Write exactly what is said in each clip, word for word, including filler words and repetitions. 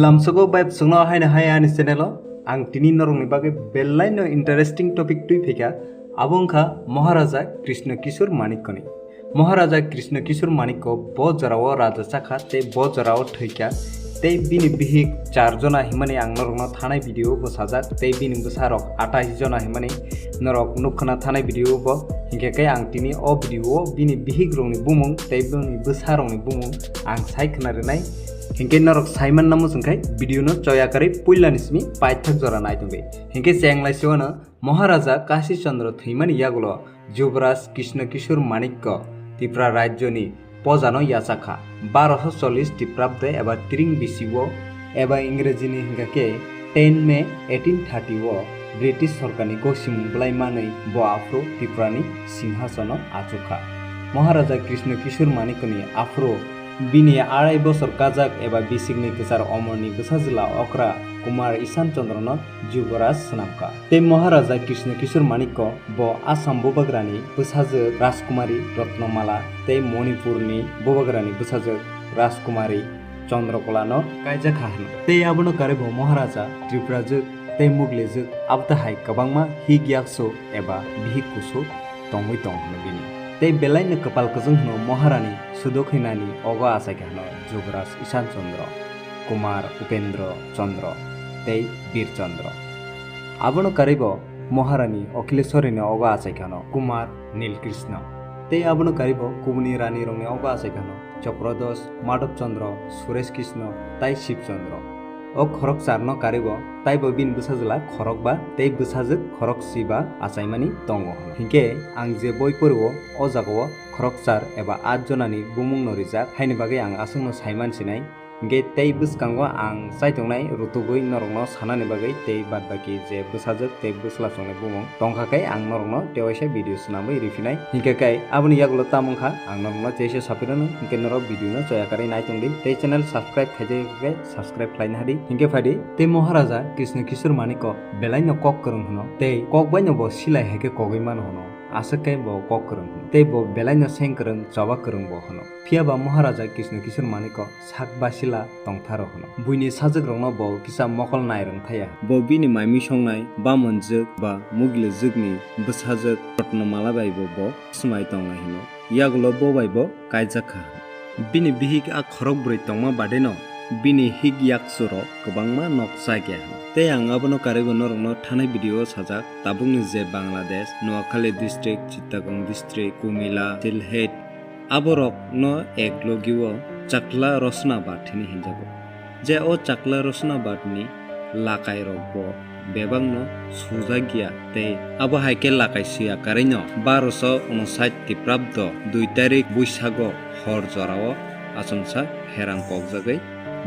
Lamsogo bai bwswkno haino hai ani channel o ang tini norokni bagwi belaino interesting topic twi phaikha, abo wngkha Maharaja Krishna Kishore Manikyani. Maharaja Krishna Kishore Manikya bo jorao raja chakha tei bo jorao thwikha tei bini bihik char jona himani ang norokno thanai video bo sajak tei bini bwsarok atais jona himani norok nukkhwna thanai video bo, hinkhe khe ang tini o video o bini bihik rokni bumung tei bini bwsarokni bumung ang sai khwna rwnai. Hinkhe norok saimanna muchungkhai video no choyakarwi puilani simi paithak jora naitongdi. Hinkhe chenglaisio ano Maharaja Kashi Chandra thwimani yagulo Jubraj Krishna Kishore Manikya Tripura rajyoni pojano yachakha. Barosho chollish Tiprabde eba tring bisio eba Ingrejini hinkha khe ten May eighteen thirty o British sorkarni goksimung bwlai manwi bo aphuru Tripurani singhasono achukha. Maharaja Krishna Kishore Manikyani aphuru bini arai bosor kajak eba bisikni kwchar omorni bwsajwla okra Kumar Ishan Chandra no Jubraj swnamkha. Tei Maharaja Krishna Kishore Manikya bo Assam bubagrani bwsajwk Rajkumari Ratnamala tei Manipurni bubagrani bwsajwk Rajkumari Chandrakala no kaijakha hwnwi. Tei abono karwi bo Maharaja Tripurajwk tei Muglejwk abotahai kwbangma hik yaksu eba bihik kusu tongwi tong hwnwi bini. Tei belaino kwpal kwchwng hwnwi Maharani sudok hinani ogo achaikha hwnwi Jubraj Ishan Chandra, Kumar Upendra Chandra tei Bir Chandra. Abono karwi bo Maharani Akhileswarini ogo achaikha hwnwi Kumar Nilkrishna. Tei abono karwi bo kubuni rani rokni ogo achaikha hwnwi Chakradas, Madhav Chandra, Suresh Krishna tei Shiv Chandra. O khorok charno karwi bo taibo bini bwsajwla khorokba tei bwsajwk khorok siba achaimani tongo hwnwi. Hinkhe ang je boi poriwo o jagao khorok char eba at jonani bumungno rijak, haini bagwi ang aswkno saiman sinai. Hinkhe tei bwskango ang chaitongnai rutugwi norokno sanani bagwi tei badbaki je bwsajwk tei bwslasongni bumung tongkha khe ang norokno tewaisa video swnamwi riphinai. Hinkhe khe aboni yagulo tamo wngkha ang norokno teisa sapirano, hinkhe norok video no choyakarwi naitongdi tei channel subscribe khaijak khe subscribe khlaina hadi. Hinkhe phaidi tei Maharaja Krishna Kishore Manikya belaino kok kwrwng hwno tei kok baino bo silai hai khe kogwi mano hwno. Aswk khe bo kok kwrwng hwno tei bo belaino seng kwrwng choba kwrwng bo hwno. Phiya ba Maharaja Krishna Kishore Manikya sak basila tongtharo hwno. Buini sajwkrokno bo kisa mokol nairwng thaya. Bo bini mai misongnai bamonjwk ba muglejwkni bwsajwk Ratnamala bai bo bo swmai tongnai hwno. Yagulo bo bai bo kaijak kha. Bini bihik a khorok bwrwi tongma badeno bini hik yaksurok kwbangma nok chak ya hwno. Tei ang abono karwi bo norokno thanai video o sajak, tabukni je Bangladesh, Noakhali district, Chittagong district, Kumila, Sylhet, aborokno ek logi o Chakla Rosna Bat hwnwi hinjago. Je o Chakla Rosna Bat ni lakai rok bo bebakno sujak ya tei abo hai khe lakai swi yakarwi no barosho unosait Tiprabdo dui tarik Buisago hor jorao achomsa pherang kokjagwi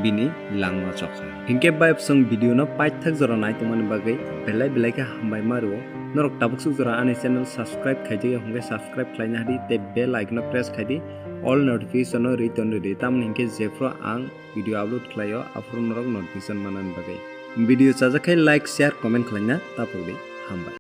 bini langma chokha. Hinkhe bai bwswng video no paithak jora naitongmani bagwi belai belai khe hambai ma rwo. Norok tabuk swk jora ani channel subscribe khaijak ya hwnkhe subscribe khlaina hadi tei bell icon no press khaidi, all notification no ri ton ridi, tamni hinkhe jephru ang video upload khlaio aphuru norok notification manani bagwi. Video chajak khe like, share, comment khlaina tapukdi. Hambai.